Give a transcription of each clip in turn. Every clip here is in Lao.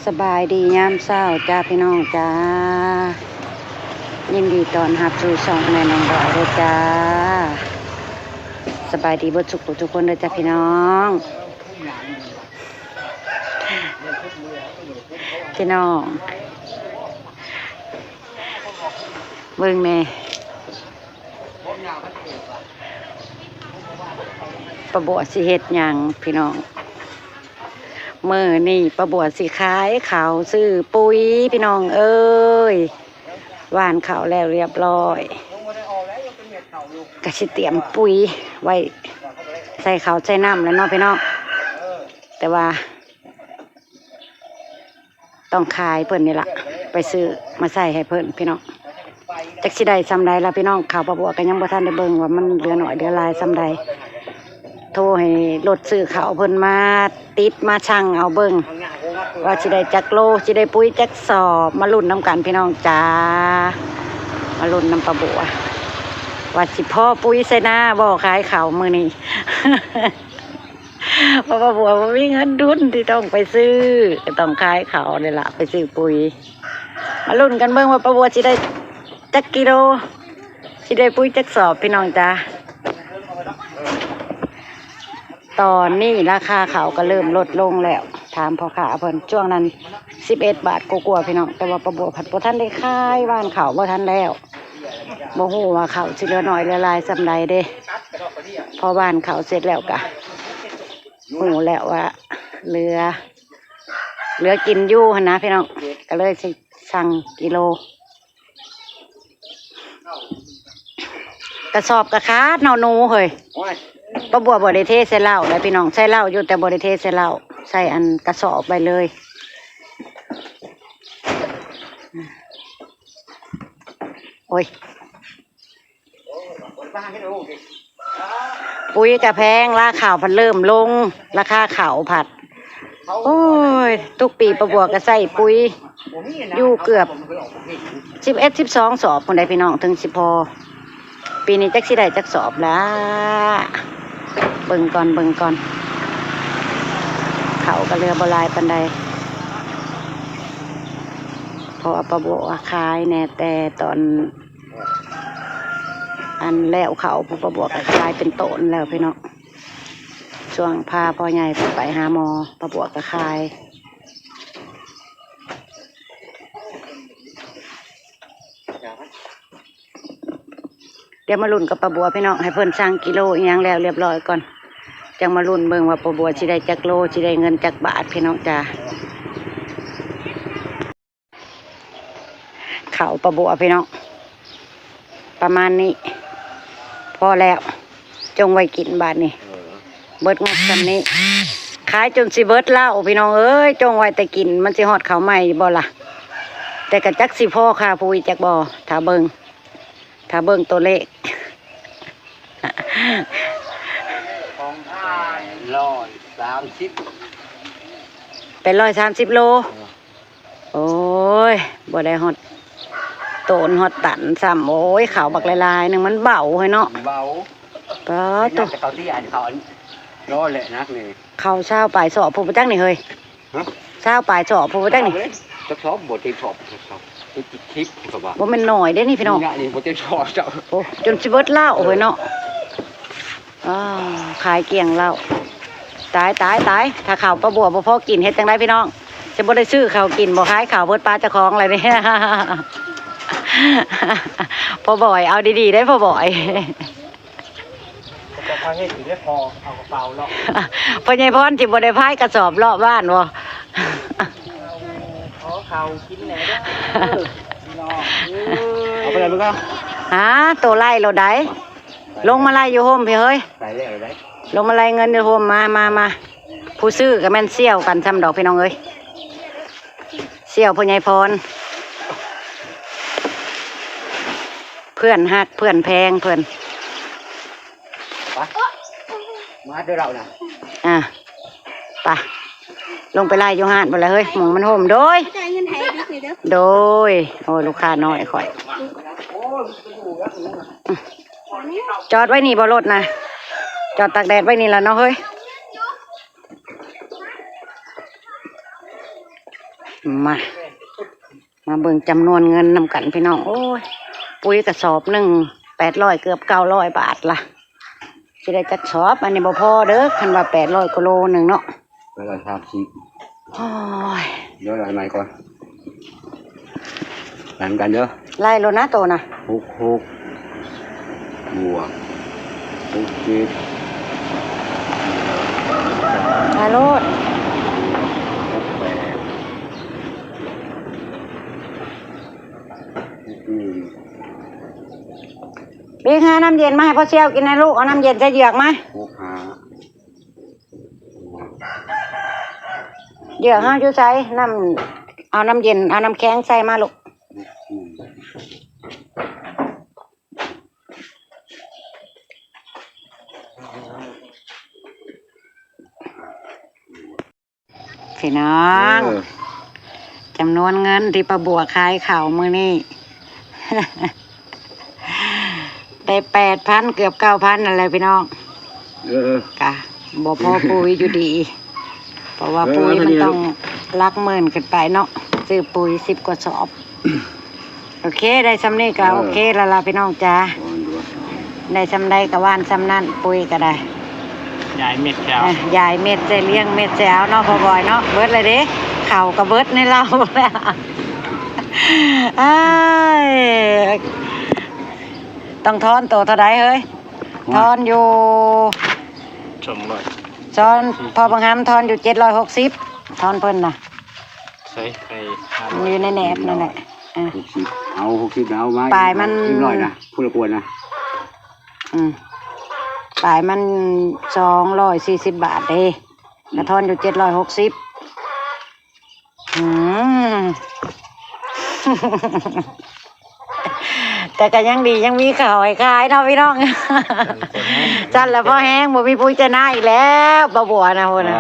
ສະບາຍດີຍາມເຊົ້າຈ້າພີ່ນ້ອງຈ້າ ຍິນດີຕ້ອນຮັບສູ່ຊ່ອງແມ່ນ້ອງດອຍເດີຈ້າ. ສະບາຍດີເບິດທຸກຜູ້ທຸກຄົນເດີຈ້າພີ່ນ້ອງ. ພີ່ນ້ອງ ເບິ່ງແດ່ ປ້າບົວຊິເຮັດຫຍັງພີ່ນ້ອງ? ມື້ນີ້ປ້າບົວຊິຂາຍເຂົ້າຊື້ປຸ໋ຍພີ່ນ້ອງເອີຍ. ຫວ່ານເຂົ້າແລ້ວລຽບລ້ອຍ ກະຊິຕຽມປຸ໋ຍໄວ້ໃສ່ເຂົ້າໃສ່ນ້ຳແລ້ວເນາະພີ່ນ້ອງ. ແຕ່ວ່າ ຕ້ອງຂາຍເພິ່ນນີ້ລະ ໄປຊື້ມາໃສ່ໃຫ້ເພິ່ນພີ່ນ້ອງ. ຈັກຊິໄດ້ຊ່ຳໃດລະພີ່ນ້ອງ. ເຂົ້າປ້າບົວກະຍັງບໍ່ທັນໄດ້ເບິ່ງວ່າມັນເຫຼືອໜ້ອຍເຫຼືອຫຼາຍຊ່ຳໃດ. ໂທໃຫ້ລົດຊື້ເຂົ້າເພິ່ນມາຕິດມາຊັ່ງເອົາເບິ່ງ ວ່າຊິໄດ້ຈັກໂລ ຊິໄດ້ປຸ໋ຍຈັກສອບ. ມາລຸ້ນນຳກັນພີ່ນ້ອງຈ້າ ມາລຸ້ນນຳປ້າບົວ ວ່າຊິພໍປຸ໋ຍໃສ່ນາບໍ່ ຂາຍເຂົ້າມື້ນີ້. ເພາະວ່າປ້າບົວບໍ່ມີເງິນທຶນທີ່ຕ້ອງໄປຊື້ ກະຕ້ອງຂາຍເຂົ້ານີ້ລະ ໄປຊື້ປຸ໋ຍ. ມາລຸ້ນກັນເບິ່ງວ່າປ້າບົວຊິໄດ້ຈັກກິໂລ ຊິໄດ້ປຸ໋ຍຈັກສອບພີ່ນ້ອງຈ້າ. ຕອນນີ້ລາຄາເຂົ້າກະເລີ່ມລົດລົງແລ້ວ ຖາມພໍ່ຄ້າເພິ່ນ. ຊ່ວງນັ້ນສິບເອັດບາດກວ່າໆພີ່ນ້ອງ ແຕ່ວ່າປ້າບົວພັດບໍ່ທັນໄດ້ຂາຍ ຫວ່ານເຂົ້າບໍ່ທັນແລ້ວ ບໍ່ຮູ້ວ່າເຂົ້າຊິເຫຼືອໜ້ອຍເຫຼືອຫຼາຍຊ່ຳໃດເດ້. ພໍຫວ່ານເຂົ້າເສັດແລ້ວກະ ຮູ້ແລ້ວວ່າເຫຼືອ ເຫຼືອກິນຢູ່ຫັ້ນນະພີ່ນ້ອງ ກະເລີຍຊິຊັ່ງກິໂລ. ກະສອບກະຂາດເນາະໜູເຮີ້ຍ. ໂອ້ຍ ປ້າບົວບໍ່ໄດ້ເທໃສ່ເຫຼົ້າໄດ໋ພີ່ນ້ອງ ໃສ່ເຫຼົ້າຢູ່ແຕ່ບໍ່ໄດ້ເທໃສ່ເຫຼົ້າ ໃສ່ອັນກະສອບໄວ້ເລີຍ. ໂອ້ຍ ປຸ໋ຍກະແພງ ລາຄາເຂົ້າພັດເລີ່ມລົງ ລາຄາເຂົ້າພັດ ໂອ້ຍ ທຸກປີປ້າບົວກະໃສ່ປຸ໋ຍຢູ່ເກືອບສິບເອັດ ສິບສອງສອບພຸ້ນໃດ໋ພີ່ນ້ອງ ເຖິງຊິພໍ. ປີນີ້ຈັກຊິໄດ້ຈັກສອບລະ ເບິ່ງກ່ອນ ເບິ່ງກ່ອນ. ເຂົ້າກະເຫຼືອບໍ່ຫຼາຍປານໃດ ເພາະວ່າປ້າບົວຂາຍແດ່ ແຕ່ຕອນ ອັນແລ້ວເຂົ້າ ປ້າບົວກະຂາຍເປັນໂຕນແລ້ວພີ່ນ້ອງ. ຊ່ວງພາພໍ່ໃຫຍ່ເພິ່ນໄປຫາໝໍ ປ້າບົວກະຂາຍ. ດຽວມາລຸ້ນກັບປ້າບົວພີ່ນ້ອງ ໃຫ້ເພິ່ນຊັ່ງກິໂລອີ່ຫຍັງແລ້ວລຽບລ້ອຍກ່ອນ ຈັ່ງມາລຸ້ນເບິ່ງວ່າປ້າບົວຊິໄດ້ຈັກໂລ ຊິໄດ້ເງິນຈັກບາດພີ່ນ້ອງຈ້າ. ເຂົ້າປ້າບົວພີ່ນ້ອງ ປະມານນີ້ ພໍແລ້ວ ຈົ່ງໄວ້ກິນບາດນີ້ ເອີ ເບິດງົບຊ່ຳນີ້ ຂາຍຈົນຊິເບິດເຫຼົ້າພີ່ນ້ອງເອີຍ ຈົ່ງໄວ້ແຕ່ກິນ ມັນຊິຮອດເຂົ້າໃໝ່ຢູ່ບໍ່ລະ? ແຕ່ກະຈັກຊິພໍຄ່າປຸ໋ຍຈັກບໍ່ ຖ້າເບິ່ງ ຖ້າເບິ່ງໂຕເລກ ຂອງອ້າຍ ຮ້ອຍສາມສິບ ແປດຮ້ອຍສາມສິບໂລ. ເອີ ໂອ້ຍ ບໍ່ໄດ້ຮອດໂຕນຮອດຕັນຊ້ຳ. ໂອ້ຍ ເຂົ້າບັກຫຼາຍໆໜຶ່ງ ມັນເບົາເຮີ້ຍເນາະ ເບົາ. ປາໂຕ ເຂົ້າທີ່ອັນເຂົ້າອັນ ໂລແຫຼະໜັກນີ້ ເຂົ້າຊາວປາຍສອບພຸ້ນບໍ່ຈັກນີ້ເຮີ້ຍ. ຮະ ຊາວປາຍສອບພຸ້ນບໍ່ຈັກນີ້ ຈັກສອບ ບໍ່ເຕັມສອບ ເຕັມສິບກະວ່າ ບໍ່ແມ່ນໜ້ອຍເດ້ນີ້ພີ່ນ້ອງ ນີ້ບໍ່ເຕັມສອບເຈົ້າ. ໂອ້ ຈົນຊິເບິດເຫຼົ້າເຮີ້ຍເນາະ. ອ້າ ຂາຍກ້ຽງເຫຼົ້າ ຕາຍ ຕາຍ ຕາຍ. ຖ້າເຂົ້າປ້າບົວບໍ່ພໍກິນເຮັດຈັ່ງໃດພີ່ນ້ອງ? ຊິບໍ່ໄດ້ຊື້ເຂົ້າກິນ ບໍ່ຂາຍເຂົ້າ ເບິດປາເຈົ້າຂອງແລ້ວນີ້. ພໍ່ບອຍ ເອົາດີໆເດ້ພໍ່ບອຍ. ເຈົ້າພາເຮັດຢູ່ເດ້ພໍ່ ເອົາກະເປົາເລາະ ພໍ່ໃຫຍ່ພອນຊິບໍ່ໄດ້ພາຍກະສອບເລາະບ້ານບໍ່? ຂໍເຂົ້າກິນແດ່ເດີ ພີ່ນ້ອງເອີຍ. ເອົາໄປເລີຍລູກເອີຍ. ຫາ ໂຕໄລ່ໂລດໃດ ລົງມາໄລ່ຢູ່ຮົ່ມພີ້ເຮີ້ຍ ໄປແລ້ວໃດ ລົງມາໄລ່ເງິນຢູ່ຮົ່ມ. ມາ ມາ ມາ ຜູ້ຊື້ກະແມ່ນສ່ຽວກັນຊ້ຳດອກພີ່ນ້ອງເອີຍ ສ່ຽວພໍ່ໃຫຍ່ພອນ ເພື່ອນຮັກເພື່ອນແພງເພິ່ນ. ໄປ ມາເດີເຮົານະ ອ່າ ໄປ ລົງໄປໄລ່ຢູ່ຮ້ານພຸ້ນລະເຮີ້ຍ ໝ່ອງມັນຮົ່ມ. ໂດຍ ຈ່າຍເງິນໃຫ້ເດີ ໂດຍ. ໂອ້ຍ ລູກຄ້ານ້ອຍຂ້ອຍ ຈອດໄວ້ນີ້ບໍ່ລົດນະ ຈອດຕາກແດດໄວ້ນີ້ລະເນາະເຮີ້ຍ. ມາ ມາເບິ່ງຈຳນວນເງິນນຳກັນພີ່ນ້ອງ. ໂອ້ຍ ປຸ໋ຍກະສອບໜຶ່ງແປດຮ້ອຍ ເກືອບເກົ້າຮ້ອຍບາດລະ ຊິໄດ້ຈັກສອບ? ອັນນີ້ບໍ່ພໍເດີ້ ຄັນວ່າແປດຮ້ອຍກວ່າໂລໜຶ່ງເນາະ. ແປດຮ້ອຍສາມສິບ. ໂອ້ຍ ດຽວໄລ່ໃໝ່ກ່ອນ ໄລ່ນຳກັນເດີ້. ໄລ່ໂລດນະໂຕນະ. ຫົກຫົກ ບວກ ຫົກເຈັດ ໄລ່ໂລດ. ຫົກແປດ ຫົກໜຶ່ງ. ບີກ ຫານ້ຳເຢັນມາໃຫ້ພໍ່ສ່ຽວກິນແດ່ລູກ. ເອົານ້ຳເຢັນໃສ່ເຢືອກມາ. ຫົກຫ້າ ເຢືອກເຮົາຢູ່ໃສ? ນ້ຳ ເອົານ້ຳເຢັນ ເອົານ້ຳແຂງໃສ່ມາລູກ. ພີ່ນ້ອງ ເອີ ຈຳນວນເງິນທີ່ປ້າບົວຂາຍເຂົ້າມື້ນີ້ ໄດ້ແປດພັນ ເກືອບເກົ້າພັນນັ້ນແຫຼະພີ່ນ້ອງ. ເອີ ກະບໍ່ພໍປຸ໋ຍຢູ່ດີ ເພາະວ່າ ເອີ ປຸ໋ຍມັນຕ້ອງຫຼັກໝື່ນຂຶ້ນໄປເນາະ ຊື້ປຸ໋ຍສິບກວ່າສອບ. ໂອເຄ ໄດ້ຊ່ຳນີ້ກະ ເອີ ໂອເຄແລ້ວລະພີ່ນ້ອງຈ໋າ. ໄດ້ຊ່ຳໃດກະຫວ່ານຊ່ຳນັ້ນ ປຸ໋ຍກະໄດ້ ຢາຍເມັດແຊວ ເອີ ຢາຍເມັດແຊວ ລ້ຽງເມັດແຊວເນາະ ພໍ່ບອຍເນາະ. ເບິດແລ້ວເດ້ ເຂົ້າກະເບິດໃນເລົາແລ້ວ. ອ້າຍ ຕ້ອງທອນໂຕເທົ່າໃດເຮີ້ຍ? ທອນຢູ່ສອງຮ້ອຍ ທອນ ພໍ່ບັງຫຳທອນຢູ່ເຈັດຮ້ອຍຫົກສິບ ທອນເພິ່ນນະ. ໃສ່ໄປ ມັນຢູ່ໃນແໜບນັ້ນແຫຼະ. ເອີ ຫົກສິບ ເອົາຫົກສິບ ເອົາໄວ້ ປາຍມັນ ເອັມ ຮ້ອຍນະ ຜູ້ລະກວນນະ. ອືມ ປາຍມັນສອງຮ້ອຍສີ່ສິບບາດເດ້ ກະທອນຢູ່ເຈັດຮ້ອຍຫົກສິບ. ອືມ ແຕ່ກະຍັງດີ ຍັງມີເຂົ້າໃຫ້ຂາຍເນາະພີ່ນ້ອງ. ຊັ້ນລະພໍແຮງ ບໍ່ມີປຸ໋ຍຈະນາອີກແລ້ວ ປ້າບົວນະພຸ້ນນະ.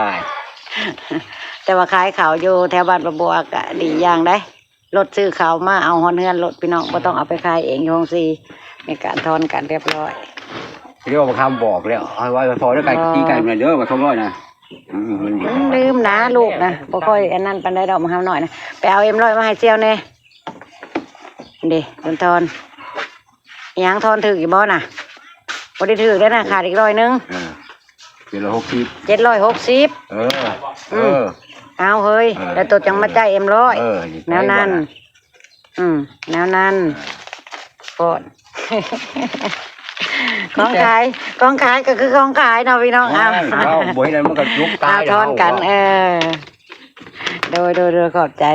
ແຕ່ວ່າຂາຍເຂົ້າຢູ່ແຖວບ້ານປ້າບົວກະດີຢ່າງໃດ ລົດຊື້ເຂົ້າມາເອົາຮອດເຮືອນໂລດພີ່ນ້ອງ ບໍ່ຕ້ອງເອົາໄປຂາຍເອງຢູ່ໂຮງສີ. ມີການທອນກັນຮຽບຮ້ອຍ. ເດີ ບັກຫຳບອກແລ້ວ ເອົາໄວ້ພໍເດີ ໄກ່ຕີໄກ່ແມ່ນເດີ ວ່າສອງຮ້ອຍນະ. ອືມ ມັນ ອືມ ລືມນະລູກນະ ບໍ່ຄ່ອຍອັນນັ້ນປານໃດດອກ ບັກຫຳນ້ອຍນະ. ໄປເອົາເອັມຮ້ອຍມາໃຫ້ສ່ຽວແດ່ ເດ້ ທອນ. ອີຫຍັງ ທອນຖືກຢູ່ບໍ່ນະ? ບໍ່ໄດ້ຖືກເດ້ນະ ຂາດອີກຮ້ອຍໜຶ່ງ. ເອີ ເຈັດຮ້ອຍຫົກສິບ ເຈັດຮ້ອຍຫົກສິບ. ເອີ ອືມ ເອີ ເອົາເຮີ້ຍ ເອີ ແລ້ວໂຕຈັ່ງມາຈ່າຍເອັມຮ້ອຍ. ເອີ ແນວນັ້ນ ອືມ ແນວນັ້ນ. ໂພດ ຂອງຂາຍ ຂອງຂາຍກະຄືຂອງຂາຍເນາະພີ່ນ້ອງ. ເອົາ ເວົ້າບໍ່ເຮັດແລ້ວມັນກະລຸກຕາຍ ເອົາ ທອນກັນ. ເອີ ໂດຍ ໂດຍ ໂດຍ ຂອບໃຈ.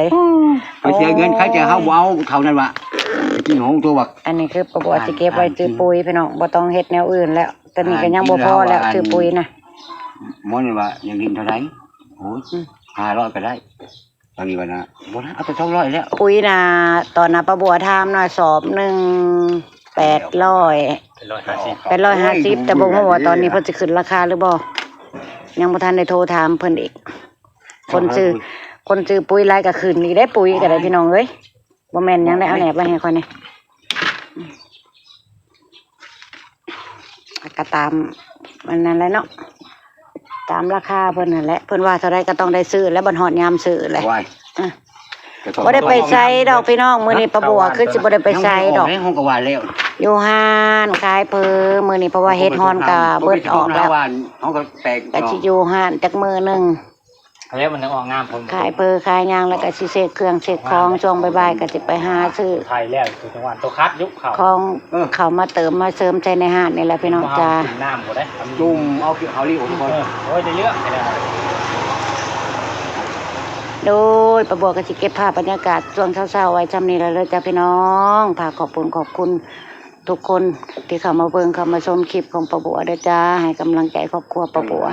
ໄປເສຍເງິນ ໃຜຈະເຮົາບໍ່ເອົາເຂົານັ້ນວະ ໄປກິນຂອງຕົວບັກ. ອັນນີ້ຄືປ້າບົວຊິເກັບໄວ້ຊື້ປຸ໋ຍພີ່ນ້ອງ ບໍ່ຕ້ອງເຮັດແນວອື່ນແລ້ວ. ຕອນນີ້ກະຍັງບໍ່ພໍແລ້ວ ຊື້ປຸ໋ຍນະ. ໝໍນີ້ວ່າຍັງດິນເທົ່າໃດ? ໂອ້ຍ ອືມ ຫ້າຮ້ອຍກະໄດ້. ຕອນນີ້ວ່ານະ ບໍ່ນະ ເອົາແຕ່ສອງຮ້ອຍແລ້ວ. ປຸ໋ຍນະ ຕອນນະ ປ້າບົວຖາມນະ ສອບໜຶ່ງແປດຮ້ອຍ ແປດຮ້ອຍຫ້າສິບ ແປດຮ້ອຍຫ້າສິບ. ໂອ້ຍ ແຕ່ບໍ່ຮູ້ວ່າຕອນນີ້ເພິ່ນຊິຂຶ້ນລາຄາຫຼືບໍ່ ຍັງບໍ່ທັນໄດ້ໂທຖາມເພິ່ນອີກ. ຄົນຊື້ ຄົນຊື້ປຸ໋ຍຫຼາຍກະຂຶ້ນອີກເດ້ ປຸ໋ຍກະໄດ້ພີ່ນ້ອງເອີຍ. ບໍ່ແມ່ນຫຍັງໃດ ເອົາແໜບໄວ້ໃຫ້ຂ້ອຍແດ່. ກະຕາມອັນນັ້ນແຫຼະເນາະ ຕາມລາຄາເພິ່ນຫັ້ນແຫຼະ. ເພິ່ນວ່າເທົ່າໃດກະຕ້ອງໄດ້ຊື້ແຫຼະ ບັດຮອດຍາມຊື້ແຫຼະ. ບໍ່ໄດ້ໄປໃສດອກພີ່ນ້ອງ ມື້ນີ້ປ້າບົວຄືຊິບໍ່ໄດ້ໄປໃສດອກ. ຢູ່ຮ້ານຂາຍເພີມື້ນີ້ ເພາະວ່າເຫັດຮອນກະເບິດອອກແລ້ວ ກະຊິຢູ່ຮ້ານຈັກມື້ໜຶ່ງ. ແລ້ວມັນຈະອອກງາມ ຂາຍເພີຂາຍຫຍັງ ແລ້ວກະຊິເຊັກເຄື່ອງເຊັກຂອງ ຊ່ວງບ່າຍໆກະຊິໄປຫາຊື້ ຂາຍແລ້ວ ຄືຈັງຫວະໂຕຄັດຍຸກເຂົ້າ ຂອງ ເອີ ເຂົ້າມາເຕີມມາເສີມໃສ່ໃນຮ້ານນີ້ແຫຼະພີ່ນ້ອງຈ໋າ. ຈຸ່ມເອົາເຂົ້ານີ້ອອກກ່ອນ. ໂອ້ຍ ໄດ້ເລື່ອງແລ້ວ. ໂດຍ ປ້າບົວກະຊິເກັບພາບບັນຍາກາດຊ່ວງເຊົ້າໆໄວ້ຊ່ຳນີ້ແຫຼະເດີຈ້າພີ່ນ້ອງ. ຝາກຂອບຄຸນຂອບຄຸນ ທຸກຄົນທີ່ເຂົ້າມາເບິ່ງເຂົ້າມາຊົມຄລິບຂອງປ້າບົວເດີຈ້າ. ໃຫ້ກຳລັງໃຈຄອບຄົວປ້າບົວ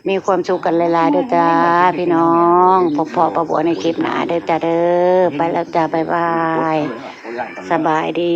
ມີຄວາມສຸກກັນຫຼາຍໆເດີຈ້າພີ່ນ້ອງ. ພົບພໍ້ປ້າບົວໃນຄລິບໜ້າເດີຈ້າເດີ. ໄປແລ້ວຈ້າ ບາຍບາຍ ສະບາຍດີ.